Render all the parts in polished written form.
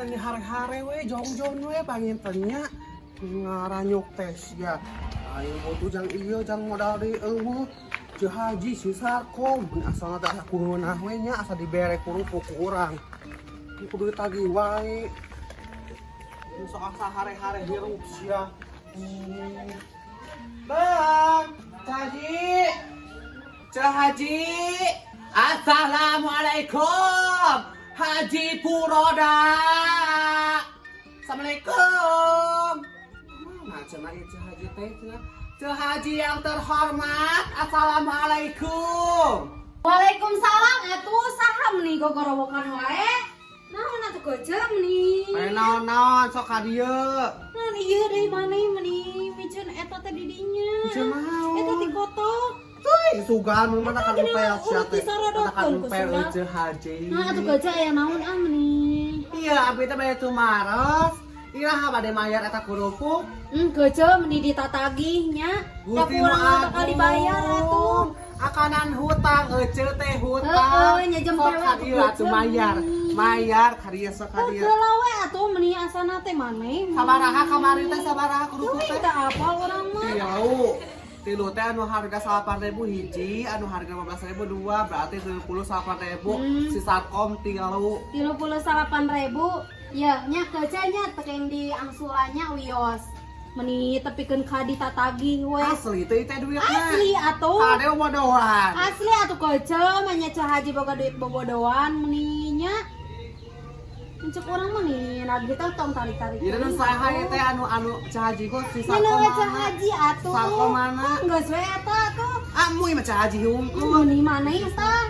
Meni hare-hare we, jongjon we panginten nya ngaranyuk tes ya. Aing butuh jang ieu, jang modal deui euweuh. Ceu Haji si Sarkom, asalna teh asa kureunah we nya, asa dibere kerupuk ku urang. Kudu ditagih wae. Sok asa hare-hare hirup sia. Bang, Ceu Haji. Ceu Haji. Assalamualaikum. Haji Puroda. Assalamualaikum. Mana cenah ieu Ceu Haji teh cenah? Ceu Haji yang terhormat. Assalamualaikum. Waalaikumsalam, atuh saha nih gogorowokan wae? Naon atuh, Kocem nih? Aya naon-naon, sok ka dieu. Nah, ieu deui maneh meni miceun eta teh di dinya. Miceun naon? Eta ti kotok. Cuy, sugan mun mana kan empel sia teh. Urut disorodotkeun Kan ku empel Sunda. Ceu Haji. Nah, atuh Kocem aya naon ah meni? Iya, abi teh bade tumaros. Iraha bade mayar eta kerupuk? Kocem meni ditatagih nya. Da Gusti nu kurang mah bakal dibayar atuh. Akanan hutang ece teh hutang. Heeh, nya jempol Sok ka atuh, dieu atuh Ece. mayar. Mayar ka dieu, sok ka dieu. Heula we atuh meni asana teh maneh. Sabaraha kamari teh, sabaraha kerupuk Tuh, teh? teu apal urang mah. Tilu. Tilu teh anu harga 8.000 hiji, anu harga 15.000 dua, berarti 78.000. Si Sarkom tilu. 38.000 ya nya, kecanya tekeng di angsurannya wios meni tepikeun ka ditatagih we. Asli teh teh duitna? Asli atuh. Kade bodohan. Asli atuh, Kece, manya Ceu Haji boga duit bobodoan meni nya. Cek urang mah nih nagih teh tong tarik-tarik. Ieu nu saha ieu teh, anu anu Ceu Haji kok si Mana Sarkom we Ceu mana? Haji atuh. Sarkom mana? Geus we eta atuh. Ah, mui mah Ceu Haji hungkul. Meni mana ieu tah?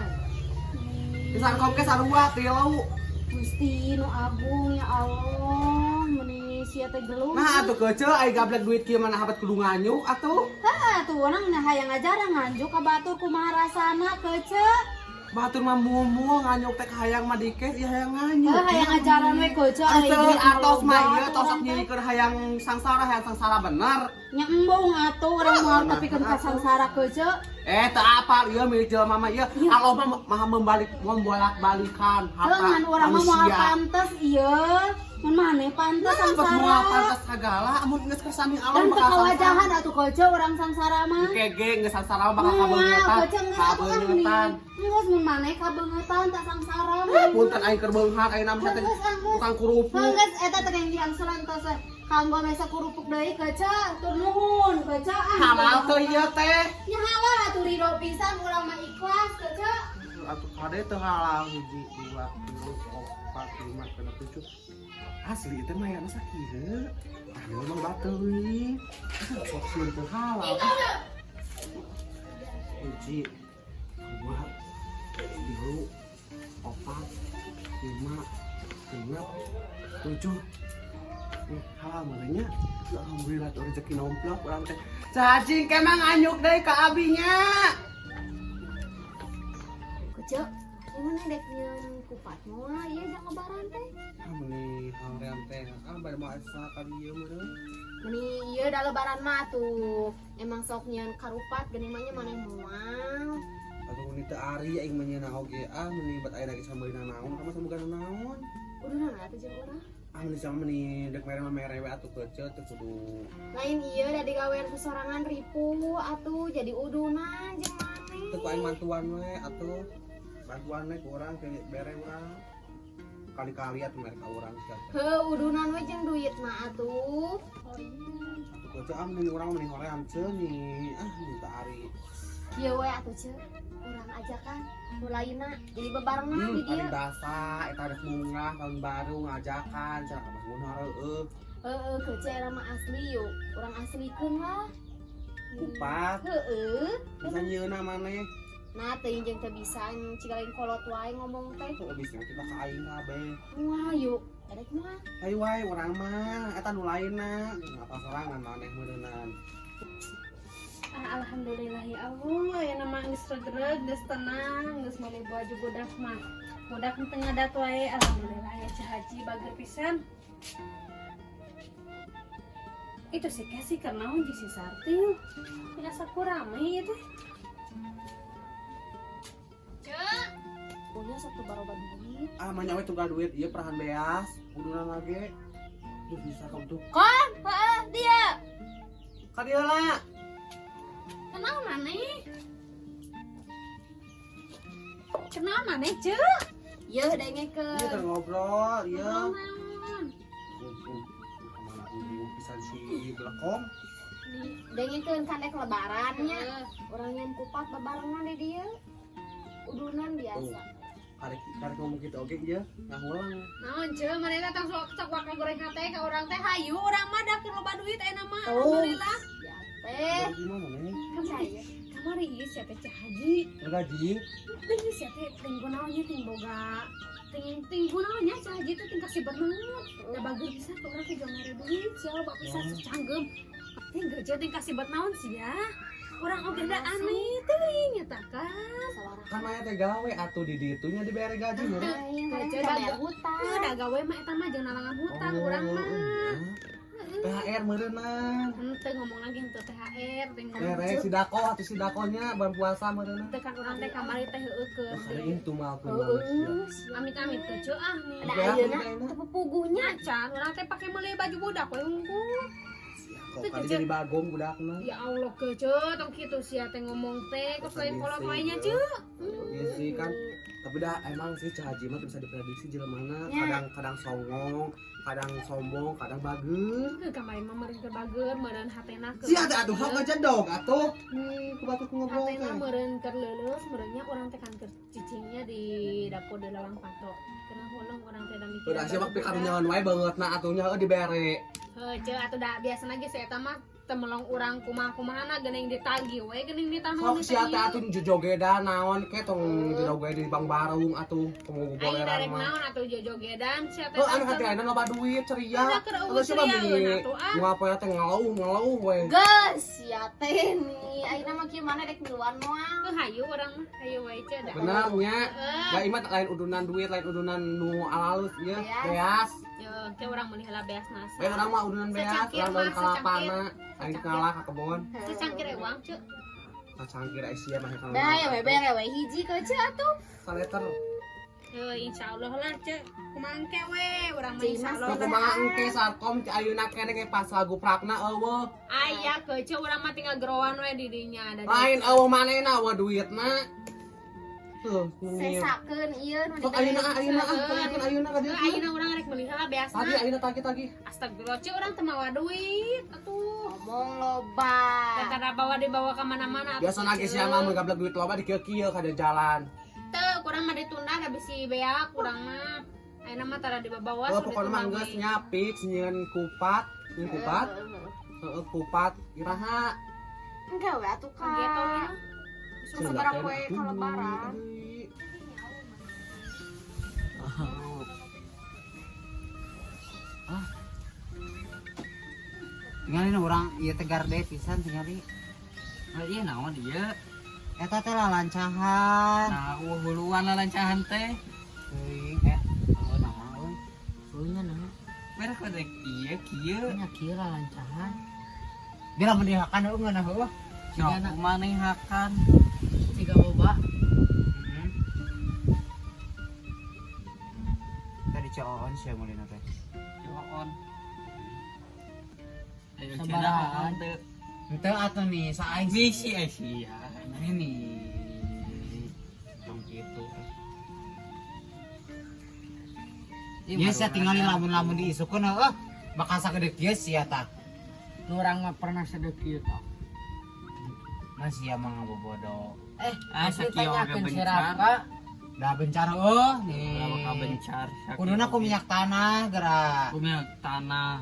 Si Sarkom ke sarua tilu. Gusti nu agung ya Allah, meni sia teh geluh. Nah, atuh Kece, ai gablek duit kieu mana habat kudu nganyuk atuh. Hah, atuh urang nah hayang ngajaran nganjuk ka batur kumaha rasana, Kece. Batur mah mumul nganyuk teh hayang mah dikes ieu hayang nganyuk. Heuh, hayang ngajaran we, Kece, ari Atuh duit atos mah loba ieu atuh tos urang teh. nyirikeun hayang sangsara, hayang sangsara bener. Nya embung atuh urang moal tepikeun ka sangsara, Kece. Eh, teu apal ieu milik jelema mah ieu. Iya. Allah mah maha membalik, membolak-balikan Heuh, harta ngan urang mah moal manusia. Pantes ieu. Mun maneh pantes Nah, sangsara. moal pantes sagala amun geus kersani Allah Dan teu bakal sangsara. kawajahan atuh, Kece, urang sangsara mah. Kege geus sangsara mah bakal Moal, kabeungetan. Kece, geus atuh kan meni. Kabeungetan. Geus mun maneh kabeungetan tak sangsara mah. Punten, aing keur beunghar ayeuna mah teh Geus, ah, geus. tukang kerupuk. Geus eta teh yang diangsuran tos we. Kanggo mesa kerupuk deui, Kece, tur nuhun, Kece ah. Halal teu ieu teh? Nya halal atuh, ridho pisan urang mah, ikhlas, Kece. Atuh kade teu halal, hiji, dua, tilu, opat, lima, genep, tujuh. Asli itu mah ya sakieu. Ah, ieu mah bateuing. Sok sieun teu halal. Hiji, dua, tilu, opat, lima, genep, tujuh. Halal malahnya. Alhamdulillah tuh rezeki nomplok urang teh. Cacing kemang nganyuk deui ka abinya. Kece, gimana dek nyeun kupat moal ieu jang lebaran teh? Ah, meni hoream teh. Ah, bade moal asa ka dieu meureun. Meni ieu da lebaran mah tuh emang sok nyeun karupat geuning mah nya maneh moal. Atuh meni teu ari aing mah nyeuna oge, ah meni bat aya lagi sambeulina naon kamu sambeulna naon. Udah atuh jeung urang. Ah, meni sama meni dek mere mah mere we atuh, Kece, teu kudu. Lain ieu da digawean sorangan ripuh atuh, jadi udunan jeung maneh. Teu ku aing mantuan we atuh. Bantuan we ku urang ke bere urang. Kali-kali atuh mere ka urang sia. Heuh, udunan we jeung duit mah atuh. Atuh Kece, ah meni urang meni hoream nih. Ah, meni teu ari. Ieu we atuh, Ce. Urang ajakan nu lainna jadi bebarengan di dieu. Ari basa eta rek bungah tahun baru ngajakan cenah ka Mas heueuh. Heeh, Kece, era mah asli yuk. Urang aslikeun lah. Kupat Heeh. bisa nyieuna maneh. Nah, teuing jeung teu bisa ciga lain kolot wae ngomong teh. Kok bisa kita ka aing kabeh. Wah, yuk. Erek mah. Ayo wae urang mah eta nu lainna ngapa sorangan maneh meureunan. Ah, alhamdulillah ya Allah, ya nama geus regreg, geus tenang, geus meuli baju budak mah. Budak teu ngadat wae, alhamdulillah ya Ceu Haji bager pisan. Itu si Kesi karena jeung si Sarti. Asa ku rame ieu teh. Cek. Puguhnya sok teu baroba duit. Ah, mah nyawe tuh duit ieu perahan beas. Udunan lagi. Duh, bisa kau tuh. Kon, heeh, dia. Ka dieu lah. Kenal maneh? Kenal maneh, Ceu? Yeuh, dengekeun. Ieu keur ngobrol, ieu. Naon? Kemana bingung pisan si Belekong. Dengekeun kan rek lebaran nya. Heeh. Urang nyeun kupat babarengan di dieu. Udunan biasa. Karek karek ngomong gitu oge ieu, ngahulang. Naon Ceu, maneh teh tong sok sok waka goreng hate ka urang teh hayu, urang mah da keur loba duit ayeuna mah. Oh. Alhamdulillah. Ya teh. Gimana nih? Percaya. Kamari ieu sia teh Ceu Haji. Gaji. Ting sia teh ting kunaon nya ting boga. Ting ting kunaon nya Ceu Haji teh ting kasih beungeut. Da bager pisan ka urang teh jauh mere duit sia loba pisan secanggem. Ting geujeun ting kasih bet naon sia. Urang oge da aneh teuing eta kan. Kan maya teh gawe atuh di ditu nya dibere gaji meureun. Gaje Bayar hutang. Heuh, da gawe mah eta mah jeung nalangan hutang urang mah. THR meureunnan. Henteu ngomong lagi henteu THR ting ngomong. Bere si dako atuh si dakonya bulan puasa meureunna. Teu kan urang teh kamari teh heueuh keur. Hari ini tuh mal kumaha. Amit-amit teh ceu ah nih. Ada Ya, ayeuna ayeuna. teu puguhnya. Can urang teh pake meuli baju budak we unggul. Kok kali jadi bagong budakna. Ya Allah kece tong kitu sia teh ngomong teh kos lain kolot wae nya ceu. Iya sih kan. Tapi dah emang sih Ceu Haji mah tuh bisa diprediksi jelema Ya. kadang-kadang songong, kadang sombong, kadang bager. Heuh kamari mah meureun keur bager, meureun hatena keur. Sia teh atuh hak ngajedog atuh. Nih, ku batur ngobrol Hatena teh. meureun keur leuleus, meureunnya urang teh kan keur cicingnya di dapur di lawang pato. Kena huleng urang teh da mikir. Udah sia mah pikarunyawan wae banget na atuhnya heuh dibere. Heuh ceu atuh da biasana ge si eta mah temelong urang kumaha-kumahana geuning ditagih we geuning ditahan Sok sia teh atuh jojogedan naon ke tong jojogedan di Bang Barung atuh komo Aing goboleran darek mah. naon atuh jojogedan sia teh. Heuh anu hati ayeuna loba duit ceria. Udah keur eueuh Heuh sia mah ceria, beli. atuh, ah. Ngapoe teh ngeluh-ngeluh we. Geus ya teh nih. Ayeuna mah kieu mana rek miluan moal. Heuh hayu urang mah, hayu wae ceu da. Bener nya. Heeh. Da ieu mah lain udunan duit, lain udunan nu alalus ieu, Beas. beas. Yo, ke urang meuli heula beas nasa. Bae urang mah udunan beas, Secangkir urang daun mah, kalapana, aing ngalah ka kebon. Secangkir ewang ceu. Sacangkir ai sia mah kalau. Dah ya we bere we hiji ke ceu atuh. Saleter. Heuh insyaallah lah ceu. Kumaha engke we urang mah Ceu, insyaallah. Sok kumaha engke sarkom ti ayeuna keneh ge pas lagu prakna eueuh. Aya kece urang mah tinggal geroan we di dinya ada. Lain eueuh manehna eueuh duitna. Tuh, nih. Sesakeun ieu nu Sok ayeuna ah, ayeuna ah, tanyakeun ayeuna ka dieu. Heuh ayeuna urang rek meuli heula beasna. Tadi ayeuna tagi-tagi. Astagfirullah ceu urang teu mawa duit atuh. Ngomong loba. Tara bawa dibawa ka mana-mana atuh, Biasana ge Ceu. sia mah mun gablek duit loba dikieu-kieu ka jalan. Teu kurang mah ditunda da bisi beak kurang mah. Ayeuna mah tara dibawa Oh, pokoknya mah geus nya fix nyieun kupat, nyieun kupat. Heeh, kupat iraha. Enggak we atuh ka. Gitu ya. Sabaraha poe ka lebaran. Tinggalin orang ieu teh garde pisan tingali. Nah, iya naon ieu? Eta teh lalancahan. Nah, eueuh huluan lalancahan teh. Teuing oh naon euy. Hulunya naon? Merek rek ieu kieu. Nya kieu lalancahan. Bila mun dihakan heueuh ngeunah heueuh. Sok Cigana maneh hakan. ciga boba. Heeh. Tadi coon sia meulina teh. Coon. Ayo Sabarahan. cenah hakan teu. Henteu atuh nih saing Bisi eh sia. Mana nih? Tong kitu. Ieu Ieu sia tingali lamun-lamun diisukeun heueuh. Bakal sagede kieu sia tah. Nu urang mah pernah sedek kieu tah. Nah sia mah ngabobodo. Ah, Asli sakieu oge tanyakeun si bencar. Raka. Da bencar heueuh nih. Bakal bencar. sakieu Kuduna ku oge. minyak tanah gerak. Ku minyak tanah.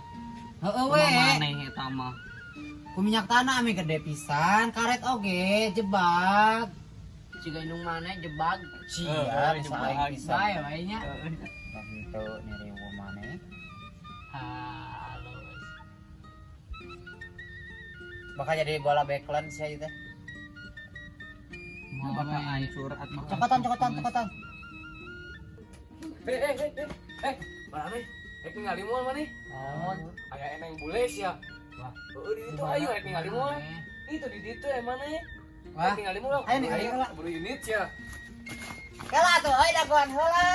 Heeh we. Kumaha maneh eta mah. Ku minyak tanah ame gede pisan, karet oge jebak. Ciga indung maneh jebag. Sia Heeh, bisa jebak. aing pisan. Bae wae nya. Henteu niriwo maneh. Halus. Bakal jadi bola backland sia ieu teh. Mau bakal hancur atuh. Cokotan cokotan cokotan. Eh, mana nih? Rek ningali moal maneh? Naon? Aya eneng bule sia. Wah. Heueuh di ditu ayo rek ningali moal. Itu di ditu eh maneh. Wah. Rek ningali moal. Ayo ningali lah. Buru unit sia. Kela atuh euy dagoan heula.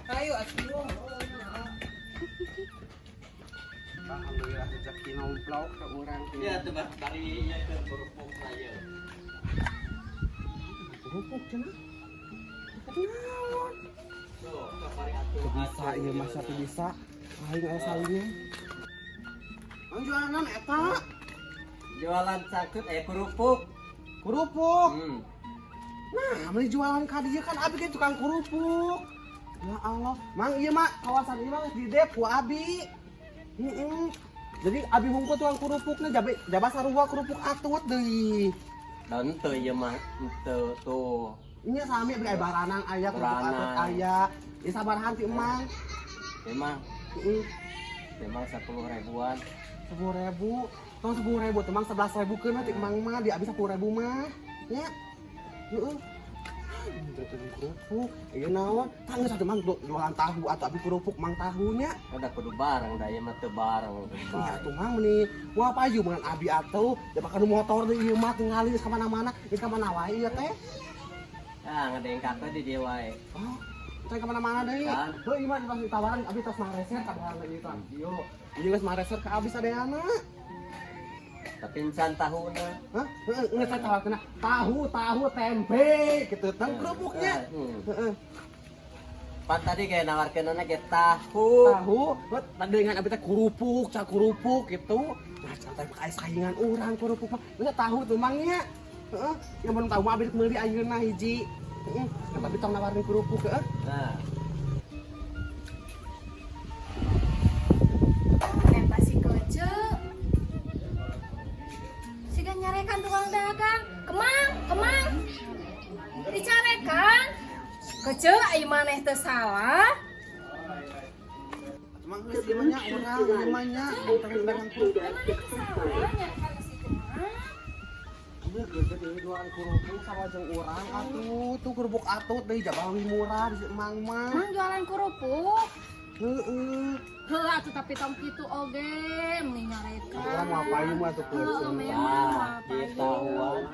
Ayo atuh. Alhamdulillah rezeki nomplok ke urang. Ya tuh bari ieu ke kerupuk ieu. Kerupuk cenah. Naon? Tuh, bari atuh. Bisa ieu mah satu bisa. Aing aya sawinya. Mang jualan eta? Jualan cakut aya kerupuk. Kerupuk. Nah, beli jualan ka dieu kan abi ge tukang kerupuk. Ya Allah, Mang ieu mah kawasan ieu mah di dep ku abi. Heeh. Jadi abi hungkul tukang kerupukna jaba sarua kerupuk atut deui. Dan teu ieu mah teu tuh. Nya sami abi aya baranang aya kerupuk atut aya. Ieu sabarahan ti emang? Emang. Heeh. Memang 10 ribuan. 10.000. Tong 10.000 teh mang 11.000 keun ti emang mah di abi 10.000 mah. Nya. Heeh. Kerupuk, ieu naon? Tah geus atuh mang jualan tahu atuh abi kerupuk mang tahunya. Udah kudu bareng da ieu mah teu bareng. Ya atuh mang meuni moal payu meunang abi atuh, da bakal motor deui ieu mah tingali geus ka mana-mana, geus ka mana wae ieu teh. Ah, ngadengkak teh di dieu wae. Oh, teh ka mana-mana deui. Heuh ieu mah tos ditawaran abi tos mareser ka baheula ieu tah. Ieu. Ieu geus mareser ka abi sadayana. Tapi encan tahuna. Hah? Heeh, geus tawarkeun tahu, tahu tempe gitu tang kerupuknya. Heeh. Pan tadi kayak nawarkeunana ge tahu. Tahu, tadi dengan abi teh kerupuk, ca kerupuk gitu. Nah, can teh pakai saingan urang kerupuk mah. Geus tahu tuh mangnya. Heeh, yang belum tahu mah abi meuli ayeuna hiji. Heeh, tapi tong nawarin kerupuk heeh. Nah. Eta si kece. Siga nyarekan tukang dagang. Kemang, kemang. Dicarekan. Kece ai maneh teu salah. Emang geus ieu mah nya urang ieu mah nya tukang dagang kerupuk. Maneh teu salah nyarekan si Kemang. Ieu geus deui jualan kerupuk sama jeung urang atuh. Tuh kerupuk atut deui jabah leuwih murah di emang mah. Mang jualan kerupuk. Heeh. Heuh atuh tapi tong kitu oge meni nyarekan. Urang mah payu mah atuh Heuh memang mah payu. Tahuan.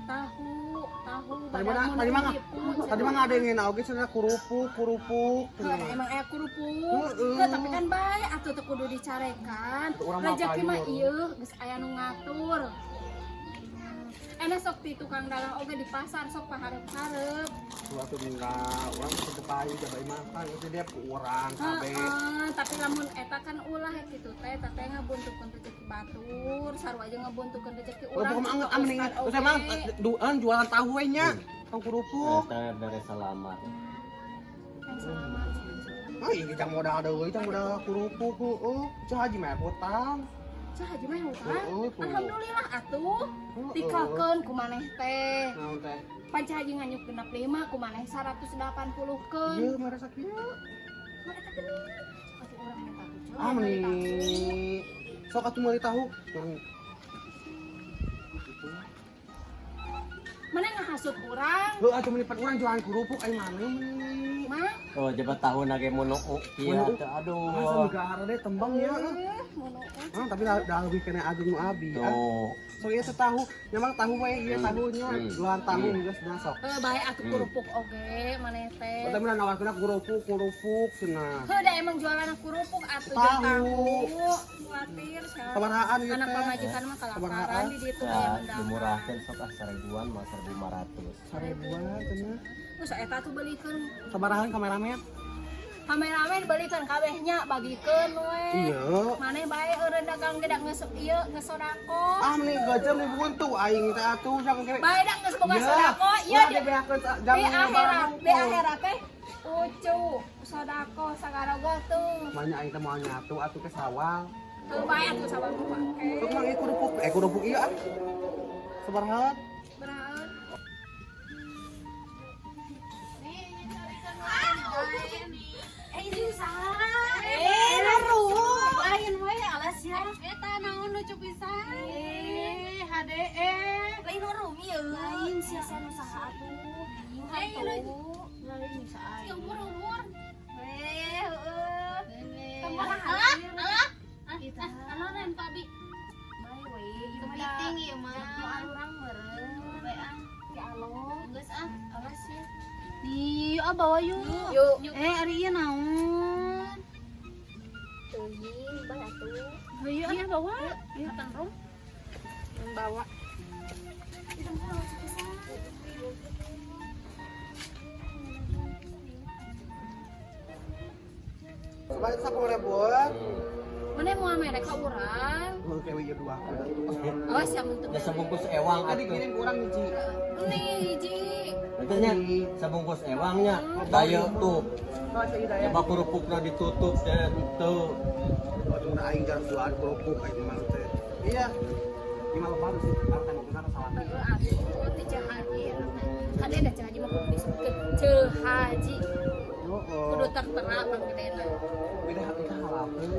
Tahu, tahu. Tadi mah ngadengin oge cenah kerupuk, kerupuk. Heuh emang aya kerupuk. Heuh tapi kan bae atuh teu kudu dicarekan. Rezeki mah ieu geus aya nu ngatur. Enak sok di tukang dagang oge di pasar sok paharep-harep. Tuh atuh enggak, urang teu payu jaba imah kan geus dia ku urang kabeh. Heeh, tapi lamun eta kan ulah kitu teh, eta teh ngabuntukeun rezeki batur, sarua aja ngabuntukeun rezeki urang. Kerupuk mah anget mendingan. Terus emang dueun jualan tahu we nya. Tong kerupuk. Eta dari selamat. Selamat. Ah, ieu jang modal deui, jang modal kerupuk heueuh. Cah haji mah hutang. Cah haji mah hutang. Alhamdulillah atuh. Tikakeun ku maneh teh. Naon teh? Pan Cah haji nganyuk 65 ku maneh 180keun. Ieu mah rasa kieu. Mah eta geuningan. Sok atuh urang mah tahu. Ah meuni. Sok atuh meuli tahu. Mana ngahasut urang? Heuh atuh meuni pan urang jualan kerupuk ai maneh meuni. Mang? Oh, jabat tahu nage mono kieu atuh aduh. Asa negara deh tembang ya. Mono. Ah, tapi dah lebih kena agung nu abi. Tuh. Sok ieu teh tahu, memang tahu we ieu tahunya, jualan tahu geus dah sok. Heuh bae atuh kerupuk oge maneh teh. Tapi nawarkeun kerupuk, kerupuk cenah. Heuh da emang jualan kerupuk atuh jeung tahu. Kuatir Sabarahaan ieu teh. Anak pamajikan mah kalaparan di ditu aya undangan. Dimurahkeun sok ah 1000-an mah 1500. 1000-an cenah. Geus eta tuh belikeun. Sabarahaan kameramen? Kameramen belikeun kabehnya bagikeun we. Iya. Maneh bae eureun dagang ge da geus ieu geus sodako. Ah meni geuceum di buntu aing teh atuh jang kere. Bae da geus boga sodako ieu di akhirat, di akhirat teh ucu sodako sagarogoh tuh. Manya aing teh moal nyatu atuh ke sawal. Heuh bae atuh sawal mah pake. Sok mang ieu kerupuk, kerupuk ieu ah. Sabaraha? Sabaraha? Lain we alas ya. Eta naon lucu pisan. HDE. Lain rum ieu. Lain sia anu saha atuh. Lain lain saha. Si umur-umur. Heeh. Alah, alah. Alah ren Pak Bi. Bae we, ieu mah ieu mah. Urang meureun. Bae ah. Ki alo. Geus ah. Ih, ah bawa yuk. Yuk. Eh, ari ieu naon? Teuing, bae atuh. Ayo, iya bawa. Iya, tenrum. Bawa. Sebanyak 10 ribuan. Mana mau merek ka urang? Oke, ieu dua. Awas ya mun teu. Ya sebungkus ewang Tadi atuh. kirim kurang hiji. Nih, hiji. Itu nya sabungkus ewangnya. Daya tuh. Coba kerupukna ditutup deh tuh. Aduh, nah aing jarang jualan kerupuk aing mah teh. Iya. Lima lebar sih, harta mau kenapa salah. Heeh, atuh ti Ceu Haji. Kade da Ceu Haji mah kudu disebutkeun Ceu Haji. Kudu tertera panggedena. Beda kita halal teu.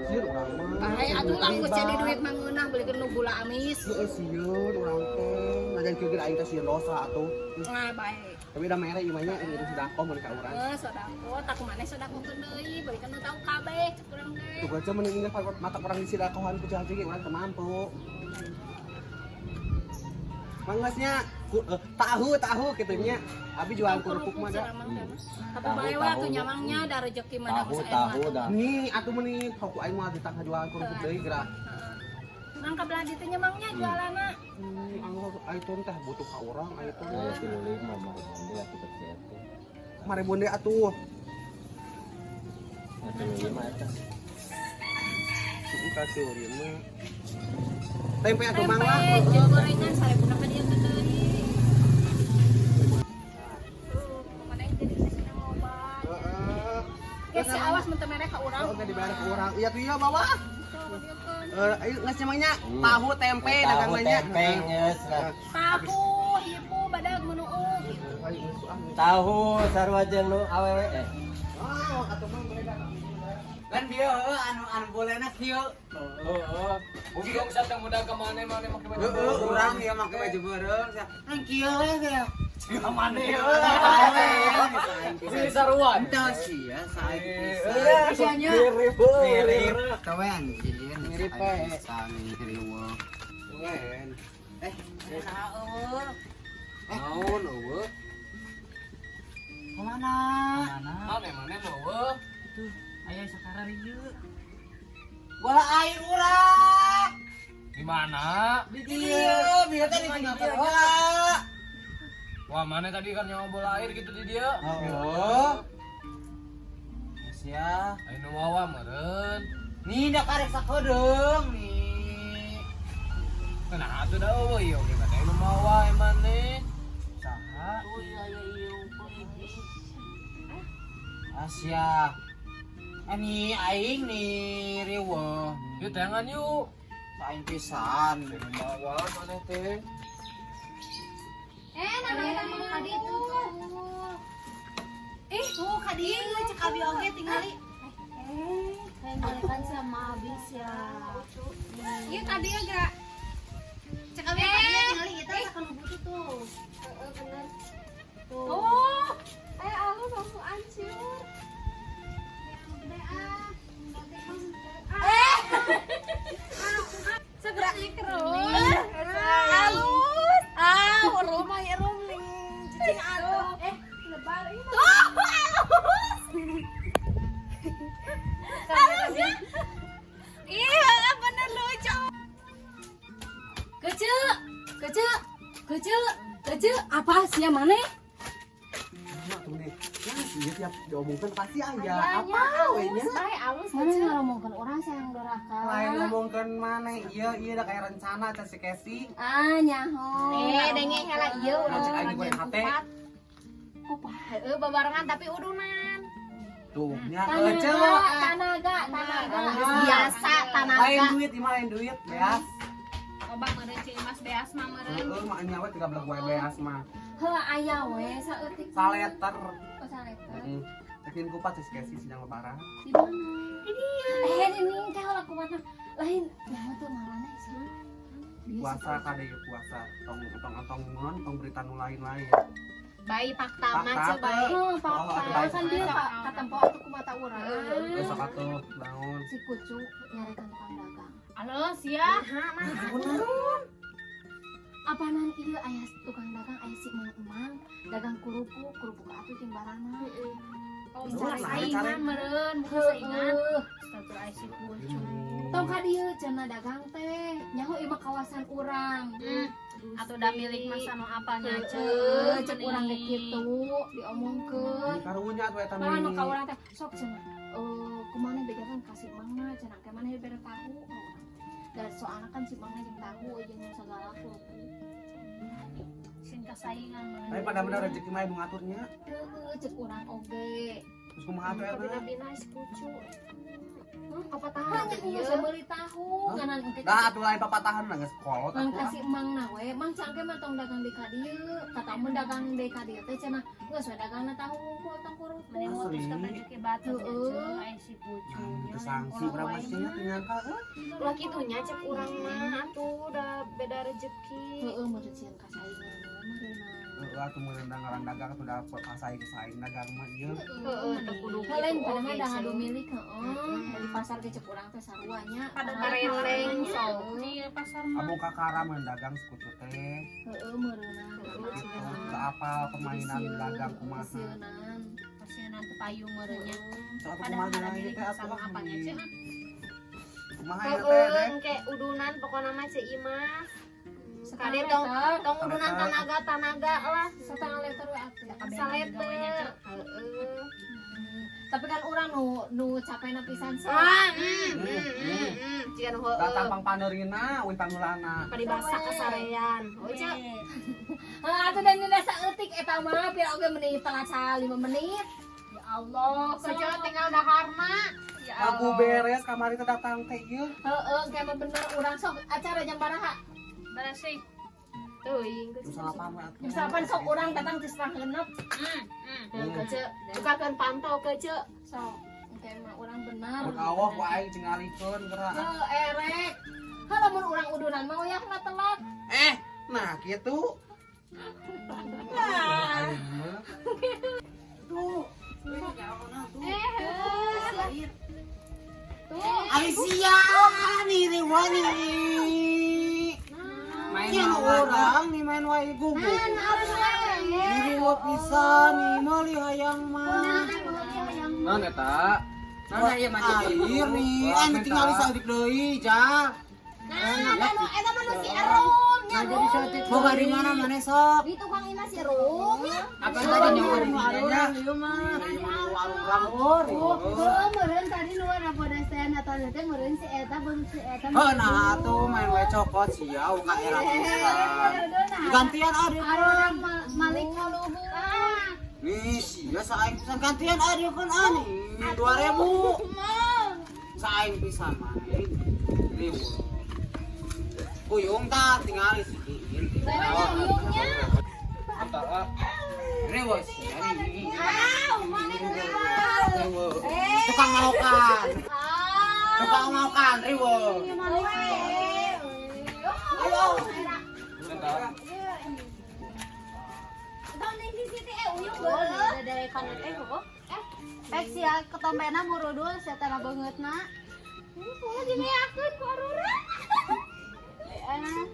Sieun urang mah. Bae atuh lah geus jadi duit mah ngeunah belikeun nu gula amis. Heeh, sieun urang teh. Najan kieu ge aing teh sieun dosa atuh. Nah, bae. Tapi udah mere ieu mah nya ini sedekah mun ka urang. Heeh, sedekah tak maneh sedekahkeun deui, belikeun nu tau kabeh cek urang teh. Tuh aja mending ingat mata orang di sedekahan ku Ceu Haji ge urang teu mampu. Manggasnya tahu tahu gitu nya. Abi jualan kerupuk mah da. Tapi bae we atuh nyamangnya da rezeki mah da Tahu geus aya tahu mah. dah. Nih, atuh meni ku aing mah ditang jualan kerupuk deui geura. Nang ka belah ditu nyamangnya jualanna. Anu aing teh butuh ka urang aing teh. Ya 35 mah dia atuh kecil teh. Maribuan deui atuh. Ya 35 eta. Kasih lima. Tempe atuh mang lah. Tempe jeung gorengan 1000 ka dieu teh deui. Tuh, mana yang jadi sesina loba. Heeh. Geus si awas mun teu mere ka urang. Oke dibayar ke urang. Iya tuh iya bawa. Eh, ayo geus nyamangnya tahu tempe Tahu dagangannya. tempe geus lah. Tahu, hipu, badag, menuuk gitu. Tahu sarua jeung nu awewe eh. Ah, atuh mang mereka. Kan dia heuh, anu anu bolehna kieu. Heeh. Untung satang muda ke mana mana make baju. Heeh, urang ieu make baju beureum sia. Kan kieu we ge. Siga mana heuh. Si saruan. Entah sih ya, sae Eh, pisan. mirip. Mirip. Tahu anjir, Mirip, eh. pisan mirip. Wen. Eh, Saeur. Naon eueuh? kemana? Mana mana mau Tuh, aya sekarang ieu. Bola air urang. Di mana? Di dieu, bieu teh ditinggalkeun bola. Wah, mana tadi kan nyawa bola air gitu di dia. Oh. Geus ya. Ayo nu mawa meureun. Nih dah karek sakodeung nih. Nah, atuh da eueuh ieu oge mana nu mawa emane. Saha? Oh iya iya iya. Asia. Ini aing nih riweuh. Yuk tangan yuk. Aing pisan. Nu mawa mana teh? Eh, nah eta mah ka ditu tuh. Ih, tuh ka dieu cek abi oge tingali. Eh, kayak balikan sama habis ya. Ieu ka dieu geura. Cek abi ka dieu tingali eta sakan butuh tuh. Heeh, bener. Tuh. Oh, Eh, alus langsung hancur. Gede ah. Nanti mah. Eh. Segera terus. Halus. Ah, rumah ya rum ling cicing atuh. Eh, lebar ini. Tuh, halus. Halus ya. Iya, bener lucu. Kece, kece, kece, kece, apa sih yang mana? Tuh nih. Ya, sih tiap diomongkan pasti aya. Apa we nya? Bae alus Mana ngomongkeun urang sih yang doraka. Lain ngomongkeun mana ieu ieu udah kayak rencana teh si Kesi. Ah, nyaho. Eh, denge heula ieu urang Cek aing goreng hate. Kupat. Heeh, babarengan tapi udunan. Tuh, nya Tanaga, kecil. tanaga, tanaga. Biasa tanaga. Lain duit, imah lain duit, beas. Obang meureun Ceu Imas beas mah meureun. Heeh, mah nya we 13 wae beas mah. Heuh aya we saeutik. Saleter. Oh, saleter. Heeh. Cekin kupat si Kesi sidang lebaran. Di mana? Di dia. Eh, ini teh heula kumatna. Lain, nyaho teu marana sih. Puasa kade ieu puasa. Tong tong tong non tong berita nu lain-lain. Bayi fakta mah Fakta ceu bae. Heuh, Oh, fakta. atuh bae. Kan dia Pak katempo atuh ku mata urang. Geus sok atuh naon. Si kucu nyarekan tukang dagang. Alus ya. Nah, mah. Apanan ieu aya tukang dagang, aya si Mang Emang dagang kerupuk, kerupuk atuh jeung barana. Oh, Duh, bukan nah, saingan meureun, bukan saingan. Heueuh. Statur aya si Pucu. Tong ka dieu cenah dagang teh. Nyaho ieu mah kawasan urang. Atau da milik masa nu apalnya Heueuh, cek urang teh kitu diomongkeun. Karunya atuh eta Malah nu mah. ka urang teh sok cenah. Eh, kumaha bejakan ka si Mangna cenah, ke mana bere tahu. Dan soalnya kan si Mangna jeung tahu jeung segala kerupuk. Sin kasaingan meureun. Tapi pada bener rezeki mah nu ngaturnya. Heueuh, cek urang oge. Terus kumaha atuh eta? Kabina-bina si Pucu. Papatahan nya geus meuli tahu nganan engke. Dah atuh lain papatahan mah geus kolot Mang atuh. kasih emang na we, mang cangke mah tong dagang di kadieu, kata mun dagang di kadieu teh cenah geus we dagangna tahu unggul tong kerupuk. Mending mutus ke rezeki batur Heeh. nya aya si Pucu. Teu sangsi urang mah sia teu nyangka euy. Ulah kitu nya cek urang mah atuh udah beda rezeki. Heeh, meureun sieun kasaingan we meureunna. Heeh atuh mun ngaran dagang atuh da kasaing-saing dagang mah ieu. Heeh, teu kudu Heuh, lain kitu padahal oge, da Ceu. ngadu milik heeh, dari pasar ge cek urang teh sarua nya. Pada Kareleng sok. Di pasar mah. Abong kakara mun dagang sekutu teh. Heeh, meureunna. Gitu teu apal permainan dagang kumaha. Kasieunan. Kasieunan teu payu meureun nya. Sok atuh Padahal kumaha ada dina ieu milik teh atuh sama ah. apalnya cenah. Kumaha ieu teh Heeh, deh? engke udunan pokona mah Ceu Imas. Setengah Kade tong liter. tong udunan tanaga-tanaga lah. Setengah liter we atuh. Saleter. Heeh. Tapi kan urang nu nu capena pisan sok. Ah, hmm. Cian heueuh. Datang pang paneurina, euy pangulana. Paribasa kasarean. Oh, Ceu. Heuh, atuh dan dina saeutik eta mah pira oge menit telat 5 menit. Ya Allah, Ceu tinggal daharna. Ya Aku beres kamari teh datang teh ieu. Heeh, kayak mah bener urang sok acara jam baraha. Beres sih. Teuing Jam 8 we atuh. Jam 8 sok urang datang ti setengah genep. Heuh, Ceu. Bukakeun pantau ke Ceu. Sok, engke mah urang bener. Mun awah ku aing cengalikeun geura. Heuh, erek. Heuh, lamun urang udunan mah uyah mah telat. Eh, nah gitu. Nah. Tuh. Eh, tuh. Ari sia nih riwani. Main Kieu mawa. urang nih main wae gugu. Diri wa pisan nih meuli hayang mah. Naon eta? Naon ieu mah Air nih, anu tinggal saeutik deui, ja. Nah, anu eta mah nu si Erum nya Rum. Boga di mana maneh sok? Di tukang imah si Rum ya. Apa tadi nyawa di Urang ieu mah. Urang Oh, heuh meureun tadi nu pada saya natan teh meureun si eta beung si eta. Heuh nah atuh main wae cokot sia ka era pisan. Gantian ah dieu. Arurang malik kaluhur. Nih sia saing pisan gantian ah dieu keun ah nih 2000. Saing pisan maneh. Riweuh. Kuyung tah tingali si Iin. Uyungnya. Eta ah. Riweuh sia nih. Aw, mana Riweuh. Tukang maukan. Tukang maukan riweuh. Ayo. Eta. Dari kanan eh heuh. Eh, pek sia ketompena murudul sia teh beungeutna. Ini pola dimeakeun ku arurang. Eh.